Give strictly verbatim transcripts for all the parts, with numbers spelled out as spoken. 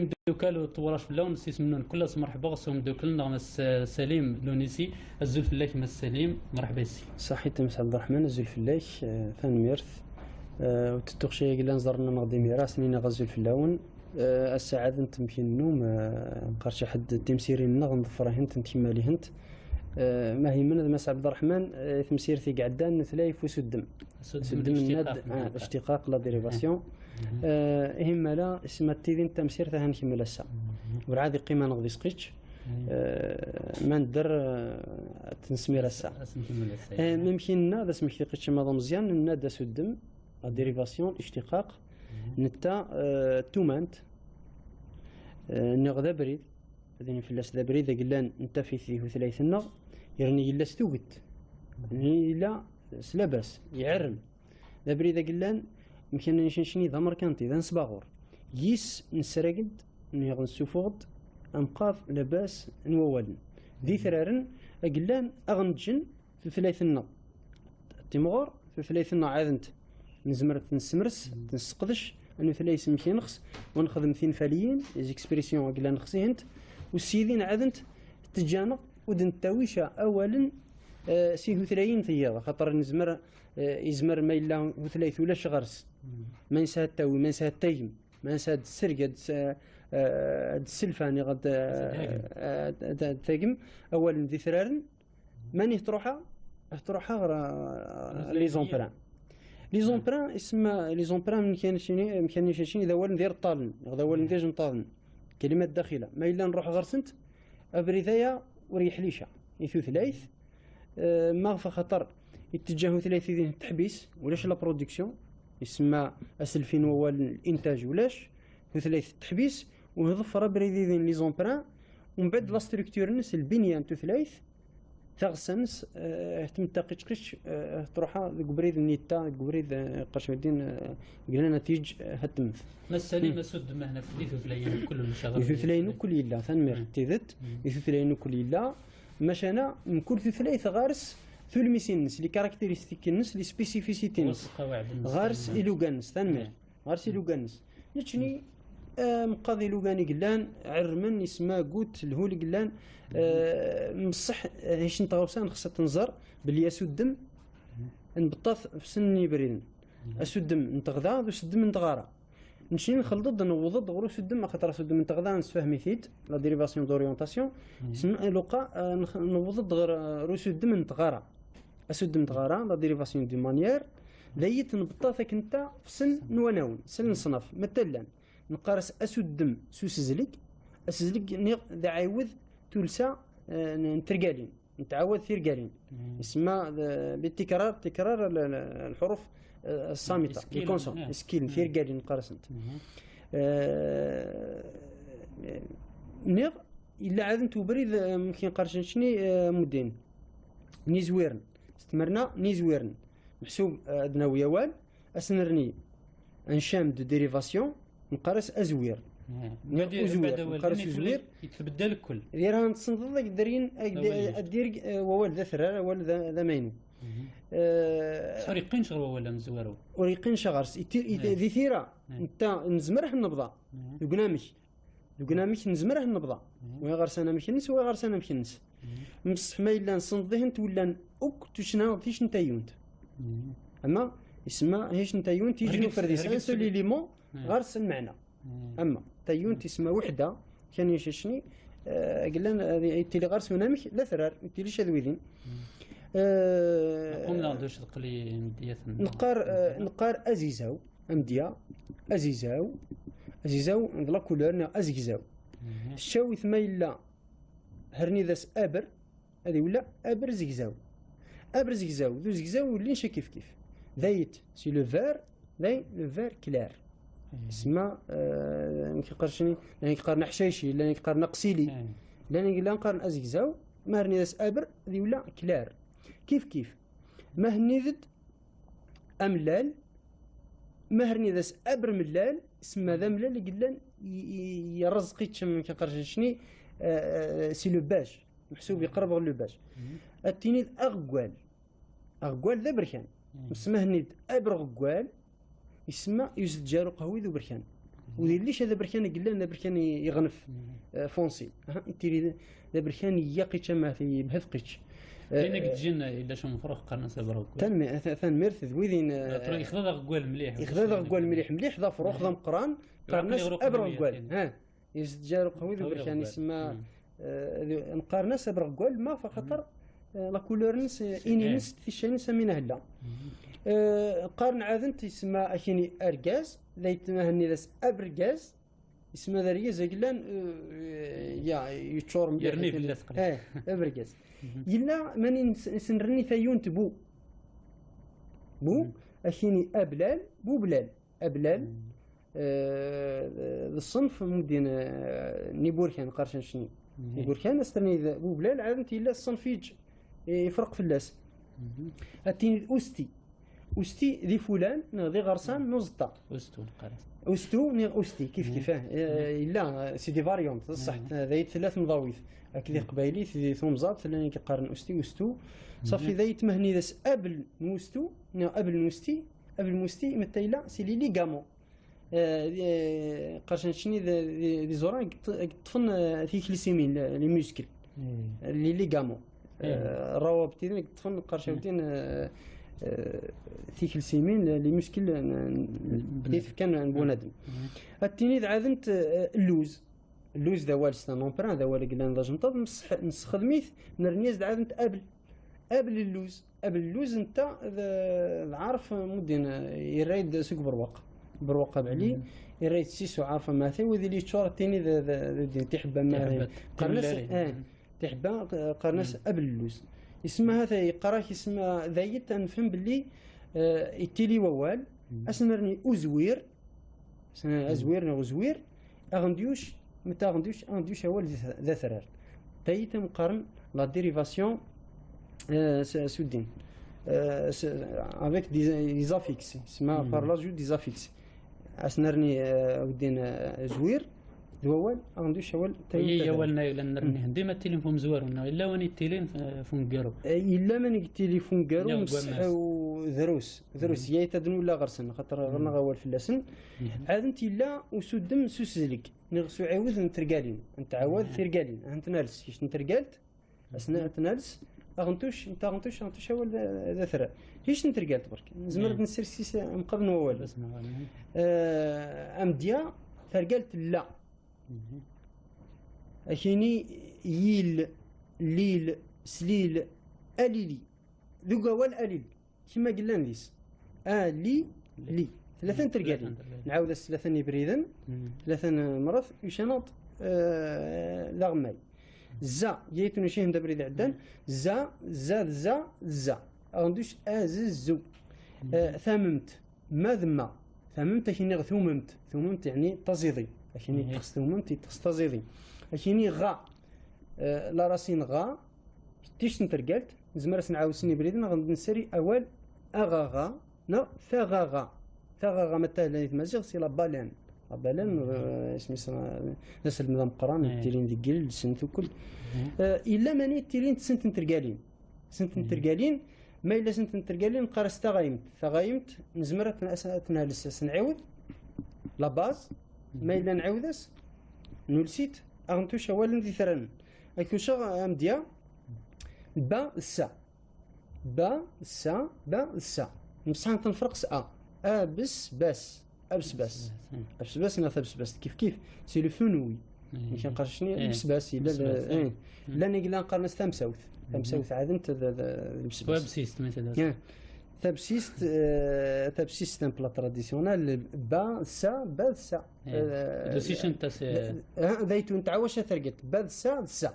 Imdukal u tawarash flawn sis mnun kullas marhaba sim dukal nagmas Selim Lunisi. Azul fillek mas Selim, marhaba si. Sahit mas Abdurrahman, azul fillek, tanmirt. U ttuxshe glan zarna magdimi rasni na azul flawn. Assaad nt mkinnu ma qarshi had timsirin nagn dfrahint nt himali hint. Ma himna mas Abdurrahman, timsirti għaddan tlaj fu suddem. Suddem nnad, ishtiqaq, la derivation. Himmala isma tidin tamsir tahan himmala sa. Ur għadi qima nagdi sqiċ. Man dar tnsmir sa. Mimkin na das mihti qiċ ma damzjan nnad suddem. La derivation, ishtiqaq. Nta tumant. Nagda brid. Din fillas da brid glan nta fi thi hu tlayt nag. Yerni gillas tugt. Ni la slabas. Yarm. Da brid glan mkan nishin shini da markanti dan sbagur. Yis nsragd. Nagn sufugd. Amqaf labas nwawaln. Di thrarn glan agn jin. Tutlayt-nneɣ timɣur, tutlayt-nneɣ ɛad-nt nezmer ad tt-nessemres, ad tt-nesseqdec, ad nutlay s amek i nexs, u ad nexdem tinfaliyin, les expressions i yellan xs-ihent, u ssidin ɛad-nt teǧǧa-nneɣ ur d-nettawi ca awalen, eh, si tutlayin tiyaḍ, axaṭer nezmer, eh, yezmer ma yella tutlayt ulac ɣer-s, ma nesɛa ad tawi, ma nesɛa ad tagem, ma nesɛa ad tserg, ad s-, eh, ad tselfa, niɣ ad, eh, ad, ad, ad tagem, awalen d itraren, Mani htruḥa? Htruḥa ɣer, eh, les emprunts. Les emprunts, isem, les emprunts mkan cini, mkan cini d awalen d ireṭṭalen, neɣ d awalen d ijenṭaḍen. Kalimat daxila. Ma yella nruḥ ɣer-sent, abrid-aya ur yeḥli ca i tutlayt. Eh, maɣef? Axaṭer itteǧǧa tutlayt idin teḥbis, ulac la production. Isemma aselfi n wawal, intaj ulac, tutlayt teḥbis, u tḍeffer abrid idin les emprunts, u mbeɛd la structure-nnes, lbinya n tutlayt, Taɣsa-nnes, eh, tmettaqičqič, eh, truḥa deg ubrid n yitta, deg ubrid, eh, qercbeddin, eh, glan ad t-yeǧǧ, eh, ad temmet. Massalim, asuddem ahna fell-i tutlayin ukkul n lecɣal. Di tutlayin ukkul yella, tanemmirt, tidet. Di tutlayin ukkul yella, macana, mkul tutlayt ɣer-s tulmisin-nnes, les caractéristiques-nnes, les spécificités-nnes. Ɣer-s ilugan-nnes, tanemmirt. Ɣer-s ilugan-nnes. Nekkni, eh, meqqar ilugan i yellan, ɛermen, ismagut, lhul i yellan, eh, mṣeḥ, eh, hic n tɣawsa nxes ad tt-nẓer, belli asuddem, nbeṭṭa-t f sin n yibriden. Asuddem n tɣda d usuddem n tɣara. Nekkni nxelḍ-d, newweḍ-d ɣer usuddem, axaṭer asuddem n tɣda nessefhem-it-id, la dérivation d'orientation, isem-, luqa, eh, nx-, newweḍ-d ɣer, eh, ɣer usuddem n tɣara. Asuddem n tɣara, la dérivation de manière, d ayet nbeṭṭa-t akken-ta f sin n wanawen, sin n leṣnaf, matalan, neqqar-as asuddem s usezleg, asezleg niɣ d aɛiwed tulsa, eh, n, n tergalin, nettɛawad tirgalin. Isma d, bitikrar, tikrar l, l, lḥuruf, eh, ṣṣamita, les consonnes, iskil, tirgalin neqqar-asent. Eh, niɣ, illa ɛad n ubrid, eh, mkin qarcen cni, eh, muddin. Nizwiren. Stmerna, nizwiren. Meḥsub, eh, ad nawi awal, ad s-nerni un champ de dérivation, neqqar-as azwir. Neɣ uzwir, neqqar-as uzwir. Yetbeddel kul. Di ara tessneḍ ad ak-d-, ad d-yerg, eh, wawal d atrar, awal d, d amaynu. Eh, ur yeqqin ɣer wawal amezwaru. Ur yeqqin ɣer-s. Iti-, iti-, di tira, netta, nezmer ad nebḍa. Deg unamek. Deg unamek nezmer ad nebḍa. Wa ɣer-s anamek-nnes, wa ɣer-s anamek-nnes. Mṣeḥ ma yellan ssenḍihen twellan akk tuccna d tic n tayyunt. Ama, isma hic n tayyunt, yejnu ferdis, un seul élément, ɣer-s lmeɛna. Ama, tayyunt isma weḥda, kan yececni, eh, glan, eh, tili ɣer-s unamek, la trar, tili cad widin. Eh, neqqar, eh, neqqar azizaw, amedya, azizaw, azizaw, d la couleur, neɣ azegzaw. Tcawit ma yella, herni d as aber, ad iwella aber zegzaw. Aber zegzaw, d uzegzaw ur llin ca kifkif. D ayet, si le vert, d ay le vert clair. Isma, eh, amek iqqarcen, llan amek qqaren aḥcayci, llan amek qqaren aqsili, llan amek llan qqaren azegzaw, ma herni d as aber, ad iwella clair. Kifkif. Ma hennid-d amellal, ma herni d as aber mellal, isma d amellal i yellan i, i, yerreẓ qičem, amek iqqarcen cni, eh, eh, si le bâche. Meḥsub yeqreb ɣer le bâche. Ad tiniḍ aɣeggal. Aɣeggal d aberkan. Msmehni-d aberɣeggal, isemma yused jar uqehwi d uberkan. ودير ليش هذا بركان قلان، هذا بركان يغنف، آه، فونسي. ها، يتيري هذا بركان يقيتش ما في بهذ قيتش. آه، لأنك تجينا إلا شو مفروخ قرنا سبرا وكل. تنمي، ث-، ثان ميرث ذويدين، آه، ترى يخذ هذا قوال مليح. يخذ هذا قوال مليح، مليح، ذا فروخ، ذا مقران، قرنس أبرا قوال. ها، يزد جارو قوي ذو بركان يسمى، آه، نقارنس أبرا قوال، ما فخطر، آه، لا كولور نس، آه، إني نس، تيشاني سمينا هلا. آه، قارن عادن تسمى أكيني أرجاز، ذي تمهني ذس أبرجاز، اسمه ذا ريز أجلان، آه، يا يتشور مليح يرني في الناس قليل. إيه، أبرجاز. يلا ماني نس-، نسنرني ثيون تبو. بو، أكيني أبلال، بو بلال. أبلال. آه، الصنف مدين، آه، نيبوركان قرشن شني. نيبوركان أسترني ذا بو بلال عادن تيلا الصنف يج. إيه، يفرق في اللاس. أتيني أوستي. أوستي ذي فلان، نا، ذي غرسان، نزطة. أستو، قرص. أستو، ني أوستي، كيف، كيف، آه. إيه، لا، سي دي فاريونت، صح، ذي ثلاث مضاويث. أكيد قبايلي، ذي ثم زاد، ثلاثة كي قارن أوستي، أوستو. صافي، ذي تمهني ذس أبل نوستو، ني أبل نوستي، أبل موستي، متيلا، سي لي ليغامون. آه، آه، قرشن شني ذي، ذي، ذي زوران قط-، قطفن، آه، ثيكلي سيمين، ل-، لي موسكل. لي ليغامون. آه، روابط تيدين قطفن قرشن تين، آه، آه، ثيكلي سيمين، ل-، لي موسكل، آه، ن-، ن-، ثيث كان بنادم. التيني ذا عادنت، آه، اللوز. اللوز ذا وال ستا نومبران، ذا وال قلان ذا جنطة، مس-، مس خدميث، نرنيز ذا عادنت أبل. أبل اللوز. أبل اللوز أنت ذا، ذا عارف مدين، آه، يريد سوق برواق. برواق بعلي، يريد سيسو عارف ما ثي، وذي لي تشور تيني ذا، ذا، ذا دين تحبة ما ثي. تحبة. قرنس، تملاري. آه، تحبة، آه، قرنس أبل اللوز. اسمها ثي، قراك اسمها ذايت، نفهم باللي، آه، يتيلي ووال، أسنرني أزوير، سنة أزوير نغ أزوير، أغنديوش، متى أغنديوش، أغنديوش أول ذا ث-، ذا ثرار. تايتم قرن لا ديريفاسيون، آه، س-، سودين. آه، س-، افيك دي، دي زافيكس، سما بار لاجو دي زافيكس. أسنرني، آه، ودين، آه، زوير، دو أول، أغنديوش أول، تايتم. يا أول نايل نرني. ديما التليفون زوار ونا، إلا واني التلين، آه، فون جرو. آه، إلا من التليفون جرو، مس-، آه، ودروس. دروس يا تدنو لا غرسن، خاطر غرنا غوال في اللسن. عاد انت لا وسدم سوسلك، نغسو عوض نترقالين، انت عوض ترقالين، انت نالس، كيش نترقالت، اسنا تنالس، اغنتوش، انت اغنتوش، اغنتوش اول ذا ثرى. كيش نترقالت برك. زمرت نسير سيس مقرن ووال. بس نغالي. آه، ام ديا، ترقالت لا. اكيني يل، ليل، سليل، اليلي. ذو قوال اليل. كما قلنا نديس. آ، لي، لي. ثلاثة ترقالين. ثلاثة ترقالين. نعاود الثلاثة نبريدن. ثلاثة مرات يشنط، آه، لغماي. زا، يتون شيء هند بريد عدن. زا، زا، زا، زا. أغندوش أززو. آه، ثممت. ما ذما. ثممت أكيني غ ثوممت. ثوممت يعني تزيضي. أكيني تخص ثوممت، تخص تزيضي. أكيني غا. آه، لا راسين غا. تيش نترقلت. زمرس نعاوسني بريدن، غندنسري أول أغاغا. نو، ثغاغا. ثغاغا متى لاني تمازيغ، سي لا بالين. لا بالين، آه، اسمي سما-، ناس المدام قران، تيرين دي قل، سنت وكل. آه، إلا ماني تيرين سنت نترقالين. سنت نترقالين، ما إلا سنت نترقالين، قرس تغايمت. تغايمت، نزمرت ناس-، تنالس، نعاود. لا باز، ما إلا نعاودس، نولسيت، أغنتوش أولا دي ثرن. أكو شغ أمديا، با سا. با سا، با سا. نصحان تنفرق سا. أ بس بس. أبس بس. أبس بس، نا ثبس بس. كيف كيف. سي لو فونوي. مشان قرشني أبس بس. إلا أبس بس، إيه. لا نقلا قرنس ثم سوث. ثم سوث عاد أنت ذا، ذا، أبس بس. ثبسيست مثلا. إيه. ثبسيست، آه، ثبسيست أم بلا تراديسيونال. با سا، با سا. آه، دوسيشن تاس، آه، ذيتون تعوش ثرقت. با سا، سا.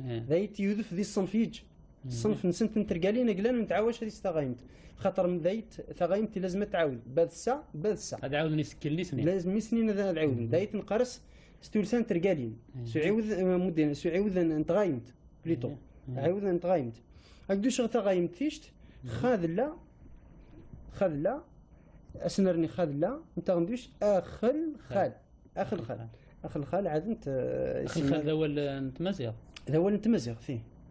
ذايت يوذف ذي الصنف يج. الصنف نسنت نترقالين أقلان نتعاوش هذه استغايمت. خاطر من ذايت ثغايمت لازم تعاود. بذسة، بذسة. هذا عاود نسكل نسني. لازم يسنين هذا عاود. ذايت نقرس ستولسان ترقالين. سعيوذ، آه، مدين، سعيوذ أن-، أن تغايمت. بليتو. عاود أن تغايمت. أقدوش غثا غايمت فيشت. خاذ لا. خاذ لا. أسنرني خاذ لا. أنت غندوش أخل خال. أخل خال. أخل خال عاد أنت، آه، أخل خال ذا ولا أنت مزيغ؟ ذا ولا أنت مزيغ، فيه.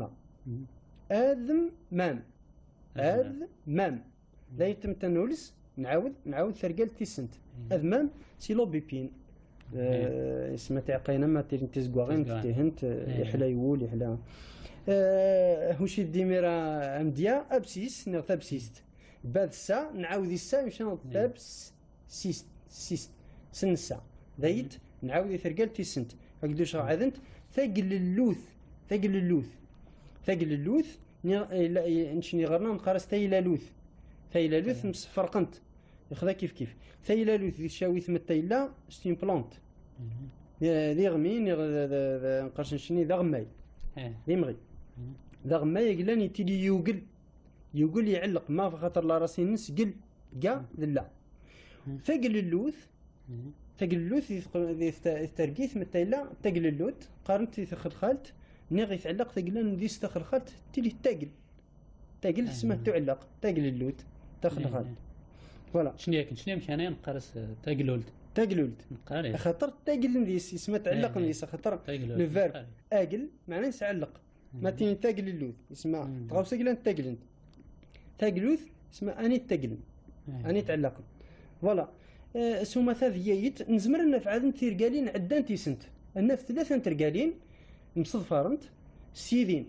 Edma. Edmem. Edmem. Edmem. Dayt mtenulz, نعاود نعاود ترقل تيسنت. Edmem, silobipin. Isma tiɛqayna ma tirin tizgwaɣin tihint, iḥla iwul iḥla. Hushi dimira amdya absis neɣ tabsist. Bad sa, nɛawed i sa, mcan tabs sist sist. Sensa. Dayt, nɛawed i tergal tisent. Agduc ɣɛadent. Taglellut. Taglellut. Taglellut. Nčni ɣerna nqaras taylalut. Taylalut msefrqent. Ixda kif kif. Taylalut di tcawit metta yella, c'est une plante. D iɣmi, nqars ncni d aɣemmay. D imɣi. D aɣemmay aglan itili yugel. Yugel iɛelleq, ma xaṭer la racine-ines gel, ga, d la. Taglellut. Taglellut di tergit metta yella taglellut, qqaren-tt i taxelxalt, niɣ itɛelleq tagla n dis taxelxalt, tili tagel. Tagel tesma tuɛelleq, taglellut, taxelxalt. Voilà. Cni akken, cni amek ara nqqar-as, eh, taglult. Taglult. Nqqar, eh. Axaṭer tagel n dis, isma tɛelleq n dis, axaṭer le verbe agel, meɛna-ines ɛelleq. Ma tini taglellut, isma tɣawsa glan taglent. Taglut, isma ani taglen. Ani tɛellaqen. Voilà. Eh, s umata d yayet, nezmer ad naf ɛad n tergalin ɛeddan tisent. Ad naf tlata n tergalin, mseḍfarent, sidin.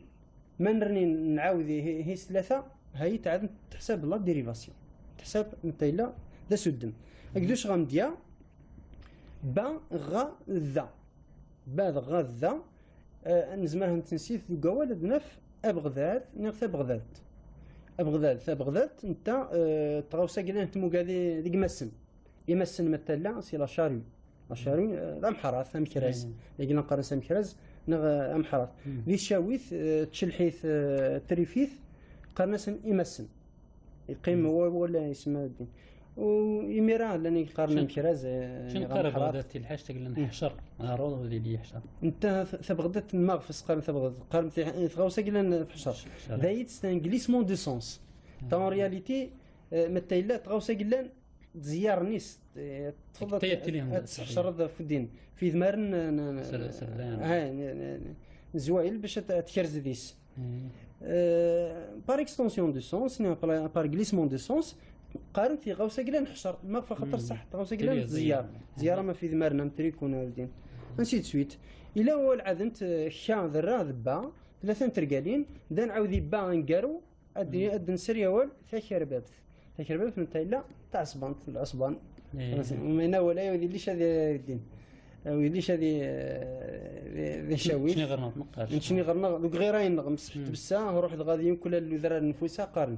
Ma nerni nɛawed i hi-, his tlata, hayet ɛad n teḥsab la dérivation. Teḥsab n tayla d asuddem. Agduc ɣa mdya, ba, ɣa, da. Ba d ɣa d da, eh, nezmer ad ten-nsit deg wawal ad naf abeɣdad neɣ tabeɣdadt. Abeɣdad, tabeɣdadt, netta, eh, tɣawsa glan tmuga di, deg imassen. Imassen metta la, c'est la charrue. La charrue, eh, d amḥarat, amekraz. Dagi la nqqaren s amekraz, neɣ, eh, amḥarat. Di tcawit, eh, tcelḥit, eh, trifit, qqaren-asen imassen. Yeqqim wawal isma din. U imir-a llan i yeqqaren amekraz, eh, Cin neɣ qara amḥarat. Baɣdat tilḥact glan ḥecr. Aruḍ udi li ḥecr. Netta tabeɣdadt n maɣef s-qqaren tabeɣdadt? Qqaren ti-, tɣawsa glan teḥcer. Teḥcer. Dayt c'est un glissement de sens. Ta en réalité, eh, metta yella tɣawsa glan tzeyyar-nis, eh, tfeḍ ad, ad tesḥecreḍ ɣef din. Fi idmaren n, n, n, ha, n, n, n, n zwayel bac ad, ad tkerz dis. Eh, par extension de sens, neɣ par, par glissement de sens, qqaren ti tɣawsa glan ḥecr, maɣef axaṭer saḥ, tɣawsa glan tzeyyar. Tzeyyar ama fi idmaren am trikuna din. Ainsi de suite. Ila wal ɛadent, eh, kka d ra d ba, tlata n tergalin, da nɛawed i ba aneggaru, ad, ad nserri awal takerbabt. Takerbabt n tayla, taɛesbant, lɛesban. Ina wala ur yelli ca di din. Ur yelli ca di, di, di cawit. Ncni ɣer-neɣ, ncni ɣer-neɣ, deg ɣir-neɣ, mseḥt bessa, ruḥ dɣa di mkul udrar n Fusa, qqaren.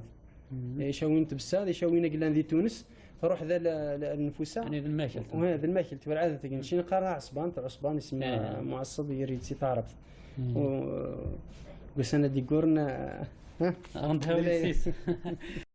Icawin n tbessa, d icawin aglan di Tunes, ruḥ d, l, l, n Fusa. Ani d lmakelt. Wa, d lmakelt, werɛad tgen. Ncni qqaren ɛesban, ɛesban, isem muɛeṣṣeb, yerrid si taɛrabt. U, ussan-a d-yegguren, ha? Ɣer-neɣ d sis.